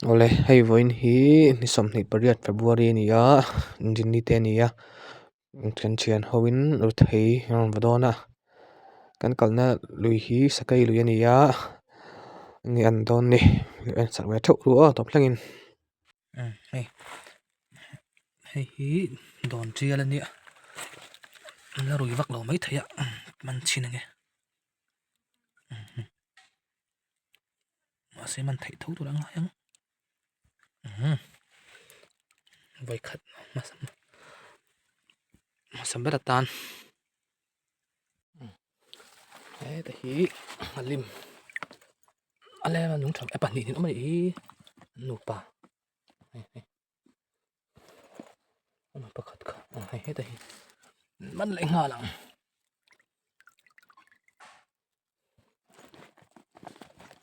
Awle hei vawiin hi ni 28 February a ni a Inrinni te a ni a kan thian ho in ruthei an rawn va dawn a kan kalna lui hi sakei lui a ni a enge an dawn ni en sak ve theuh ru aw tawp thlengin hei hei hi dawn tial a nia an la rui vak lo maithei a man chhin ang e. Mahse man theih tho tur a ngai ang vawikhat hmasa hmasa ber atan heta hi a lim a lem a nung tha e pahnih in awm a nih hi an nupa hei hei pakhat kha hei heta hi man leh nghal ang.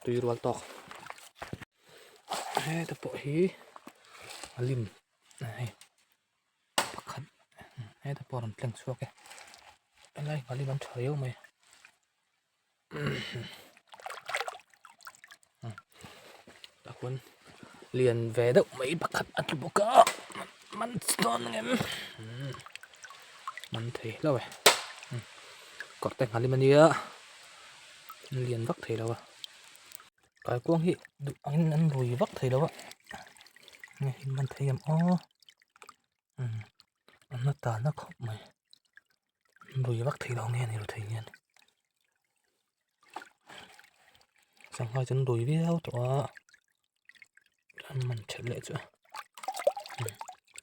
Tui rual tawk heta pawh hi a lim hei pakhat heta pawh a rawn tleng chhuak e helai nghalim an tha riau mai tah khuan lian ve deuh mai pakhat a tlu bawk a man dawn ang em man thei hlauh e kawr te nghalim ania lian vak thei lo a kaikuang hi duh angin an rui vak thei lo a hei man thei em aw a na ta na khawp mai. Rui vak thei lo nge ni lo thei hian sangha chu an rui viau tawh a an man that leh chu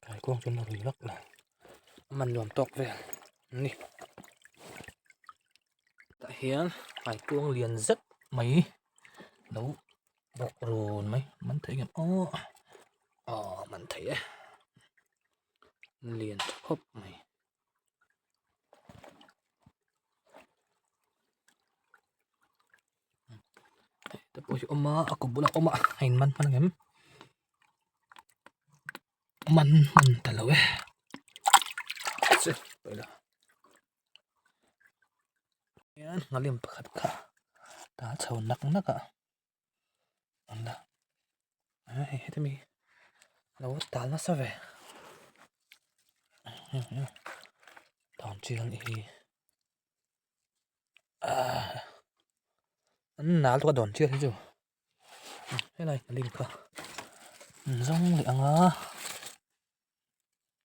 kaikuang chu an rui vak lo a man nuam tawk vel a ni tah hian kaikuang lian zet mai lo bawk run mai man thei ngem aw aw man thei e lian tha khawp mai. Te pawh hi a awm a a kaw bulah a awm a a in man hman ang em man hman ta lo e chu pawilo hian nghalim pakhat kha ta chho nak nak a an la hei heti mi lo tal nasa ve tan chian hi an nal tawh a dawn chian hi chu helai a lim kha an zawng leh ang a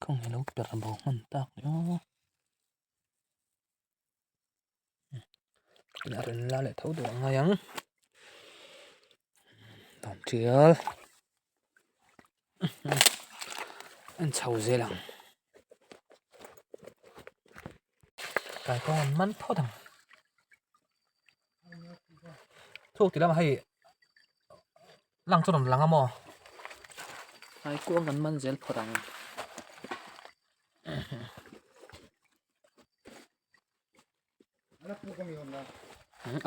khawnge lo per bo hman tak ni aw. A rawn la leh tho duh ang ngai ang dawm tial an chho zel ang kaikuang an man phawt ang thuk ti lama hei lang chu rawn lang a maw kaikuang an man zel phawt ang.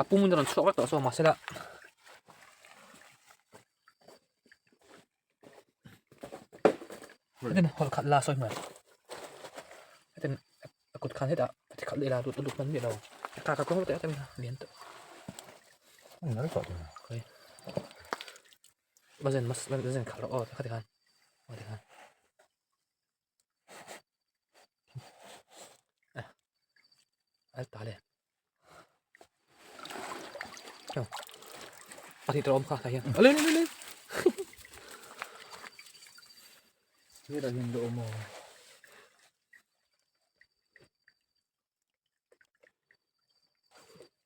A pum in a rawn chhuak vek tawh saw mahse la hetin hawlh khat la sawi hmel hetin a kut khan hetah a ti khat leh la lut lut hman miah lo ka ka kawng teh a lian tawh bazen mas bazen khat rawh aw khati khan aw tikhan. Pahnih tur a awm kha tah hian ale ale ale Hetah hian la awm a.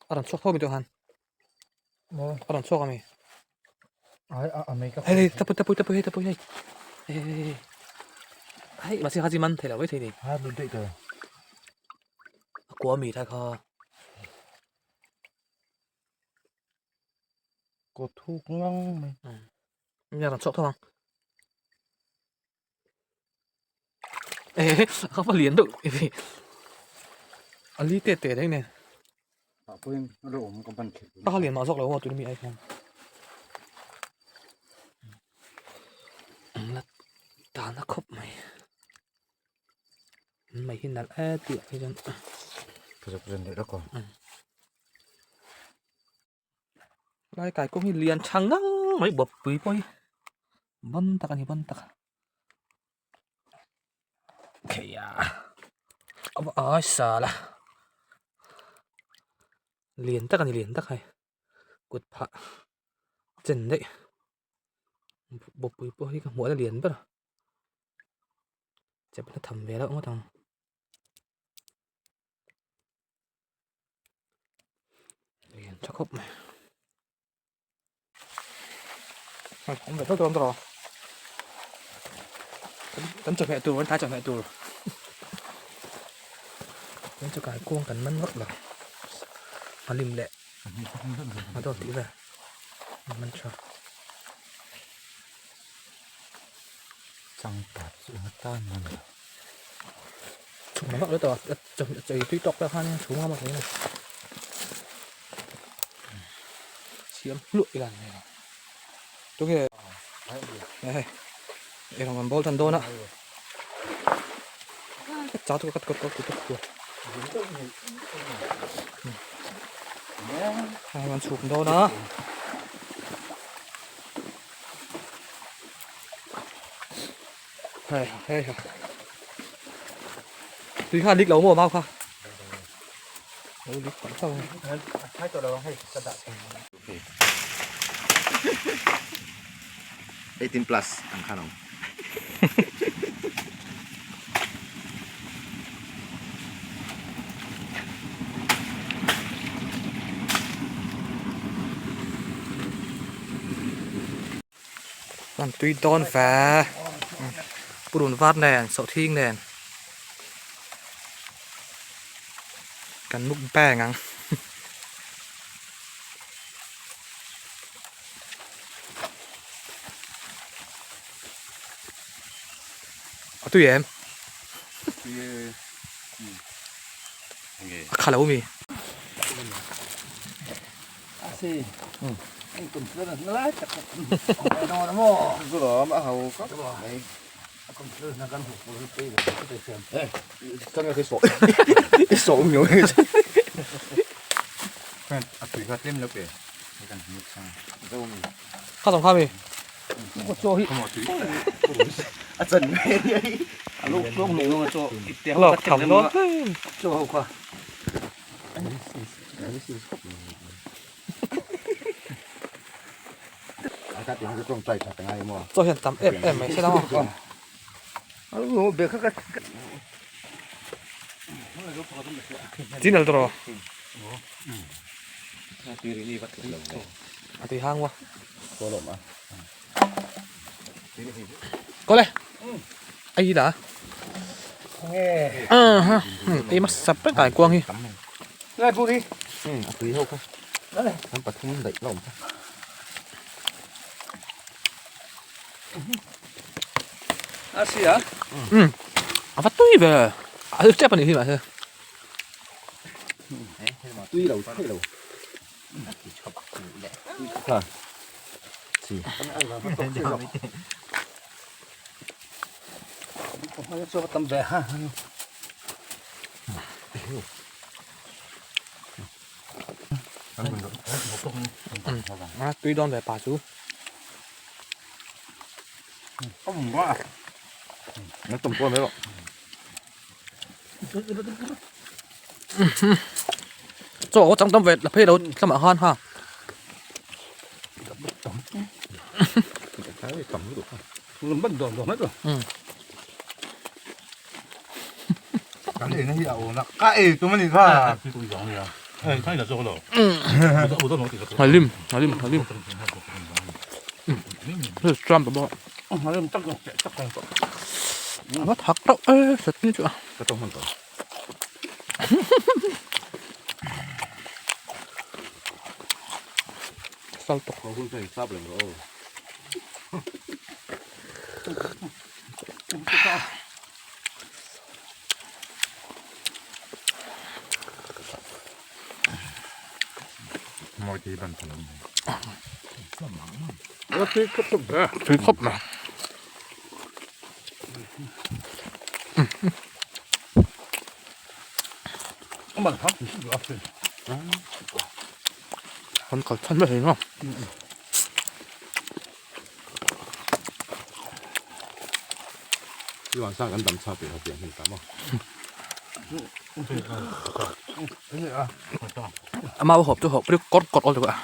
A rawn chhuak tho mi tawh han. Maw? A rawn chhuak ami. Ai a a mei ka Hei hei tapui tapui tapui hei tapui hei. Hei hei hei. Hei mahse kha chi man thei lo mai thei ni. Ha lut daih tawh. A kua mi thai kha. Kaw thuk ngang mai. Nia rawn chhuak tho ang. Ehe a va lian deuh a li te te reng nen ah pawhin a lo awm ka ban thei a lian mah zawk lo maw tun ami ai hian an la tan a khawp mai an mai hi nalh e tih ah hi chuan lai kai kawng hi lian tha ngang mai bawppui pawh hi. Bon tak a ni bon tak Kheia a sala lian tak a ni lian tak hei kut phah chen daih bawpui pawh hi ka hmuh a la lian ber chep na tham ve reuh ngawt ang. Lian tha khawp mai. Awm ve tho dawn tawh kan chawhmeh tur kan tlai chawhmeh tur kan chu kai kuang kan man vak lo a lim leh a dawt tih vel man tha changpat chu a tan man lo chhum vak lo tawh a chawhmeh chawi tui tawk te khan chhum ngam a ni. Siam hluah ila ni mai tunge hei eirawng kan bawl tan dawn a cha chu ka ka ka ka hei kan chhuk dawn a hei hei tui kha lik lo maw mau kha. 18 plus ang khan awm. Kan tui dawn ve purun var nen sawhthing nen kan mukbang ang a tui em a kha lo mi. Kha zawng kha mi. Lawk tham dawn. Chaw hian tam em em mai se la maw. Chin al tawh a tui hang wa. Kawle ai la. Ei hmasa ber kai kuang hi. A tui ho kha. An pathum daih hlawm kha. A va tui ve. A lu tep a nih hi mahse. Tui lo thei lo. A tui dawn ve pa chu. Chaw a chang tam ve la phei lo tlamah khan ha. Halim halim halim Trump bawk a va thak reuh e chutney chu a. Sal tawk. Tui khawp mai. An kal chhan mai thei maw. Ama hawp chu hawp rik kawt kawt awl a.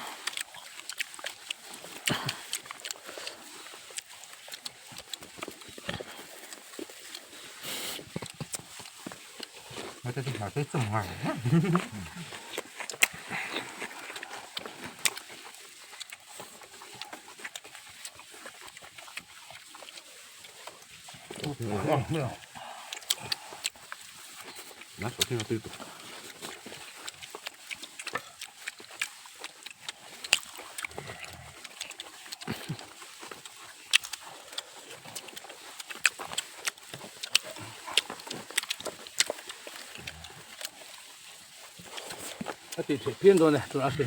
A tih theih phian dawn e tunah si.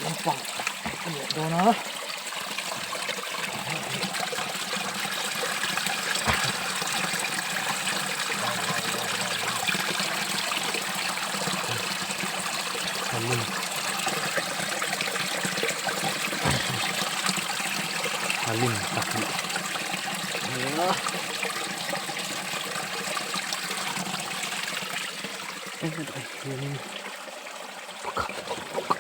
Lampang a leh dawn a. Halim pahnih a ni a hetah hianin pakhat a awm bawk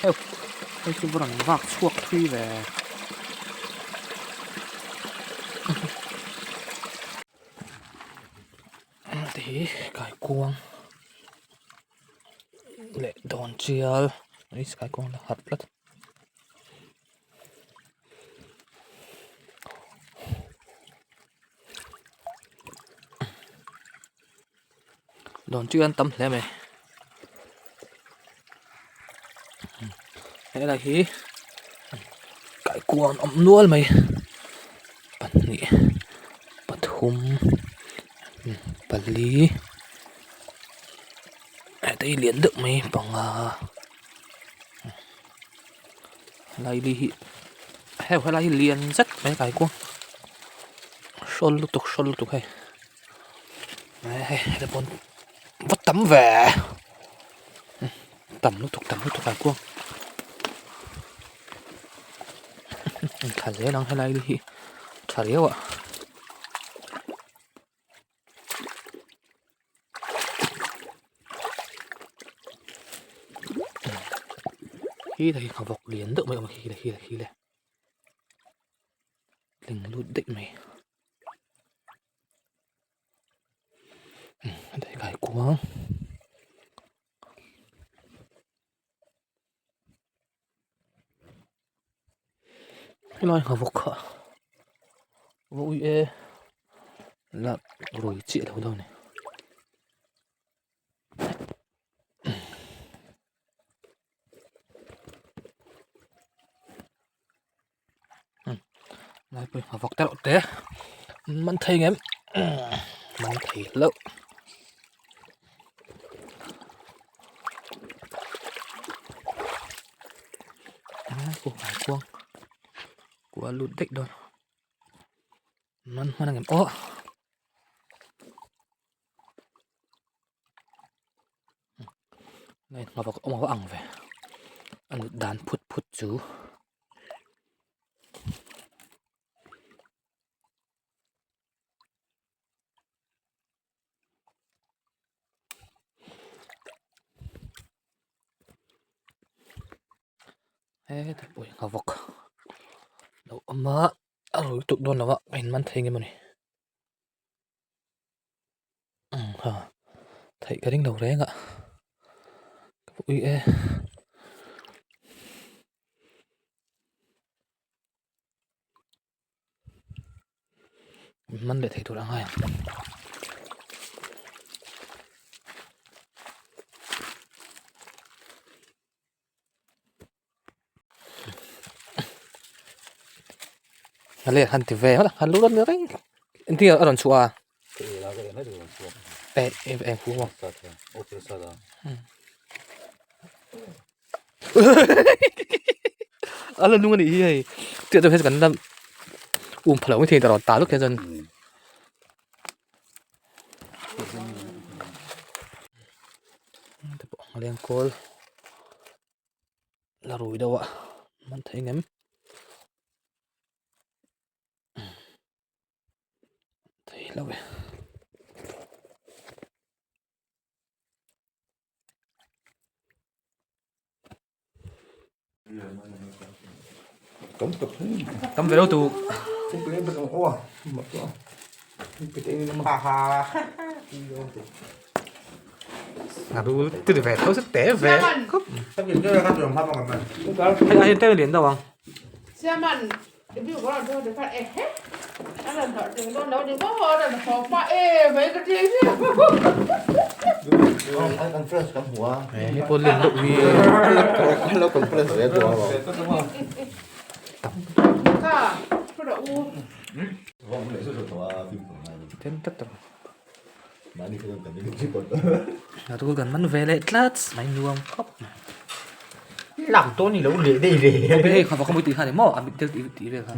a hei chu rawn vak chhuak thui ve. Te hi kaikuang leh dawn chial kaikuang la harh tlat dawn chial an tam hle mai helai hi kaikuang an awm nual mai pahnih pathum pali heta hi lian deuh mai panga helai li hi heu helai hi lian zet mai kaikuang hrawl lutuk hrawl lutuk hei hei heta pawn va tam ve tam lutuk tam lutuk kaikuang tha zel ang helai hi tha riau a. Khi lai hi nghavawk lian deuh mai a awm a khi le khi le khi le tling lut daih mai umm kai kuang. Helai nghavawk kha va ui e la rui chiah lo deuh a ni. Lai pawh hi nghavawk te reuh te man thei ngem man thei hlauh. Kuang kual lut daih dawn man hman angem aw. Hei nghavawk awm a ang ve a nut dan phut phut chu. Hetah pawh hi nghavawk lo awm a a rui tuk dawn lo a a inman thei nge mawni. Ha theih ka ring lo reng a ka ui e. Man leh thei tur a ngai ang. A leh han ti ve a han lut a reng engtin nge a rawn chhuah a eh eng hu maw a la nung a nih hi hei tih ah chuan kan la. Um pha lo mai thei ta rawh ta luk hian chuan. Te pawh a leng kawl la rui deuh a man thei ngem. Thei lo e. Tam ve lo tu. Rul ti ve tho se te ve khawp. Hei ai te lian deuh ang. Hei pawh lian deuh hi. Then tlat tak. Rul kan man ve leh tlat mai nuam khawp mai. Lak dawn i lo leh daih ve. Hei kha ka mui tih kha ni maw a mit del tih vel kha.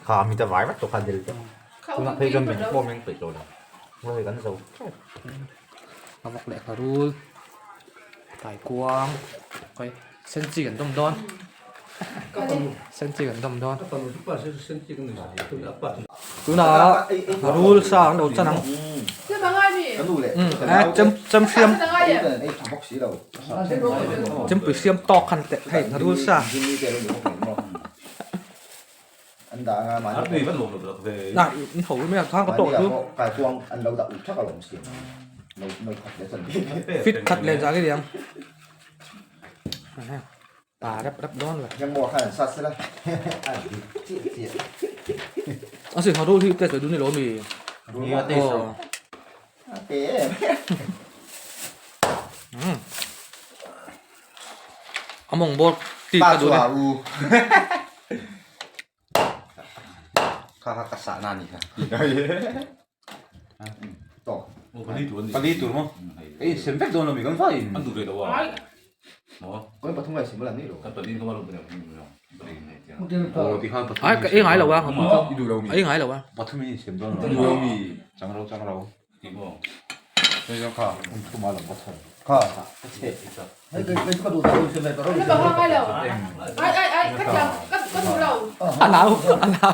Kha a mit a vai vek tawh kha del tawh. Tunah phei chuan meng pawh meng peih tawh lo. Hei kan zo tep. A vawk leh kha rul taikuang hei senchi kan dawm dawn. Senchi kan dawm dawn. Tunah rul sa an lo chan ang. Chem hriam chempui hriam tawk khan teh hei rul sa. Na in ho mai a khang ka tawh chu. Fit khat leh zah ngei ang. Pa rep rep dawn lo. A si rul hi test ve dun ni lo mi. A mawng bawr ti ka duh ni. Kha kha ka sah na ni kha. Pali tur maw? Ei sem vek dawn lo mi kan vai in. An duh ve lo a. Maw? Kan pathum ai sem la ni lo. Kan pali in ka lo bune. Oh ti khan pathum. Ai ka ei ngai lo a. I duh lo mi. Ei ngai lo a. Pathum in sem dawn lo. I duh lo mi. Chang ro chang ro. Ti maw? Hei kha um thum a lo ka chhan. Kha. Ka che. A lau a lau.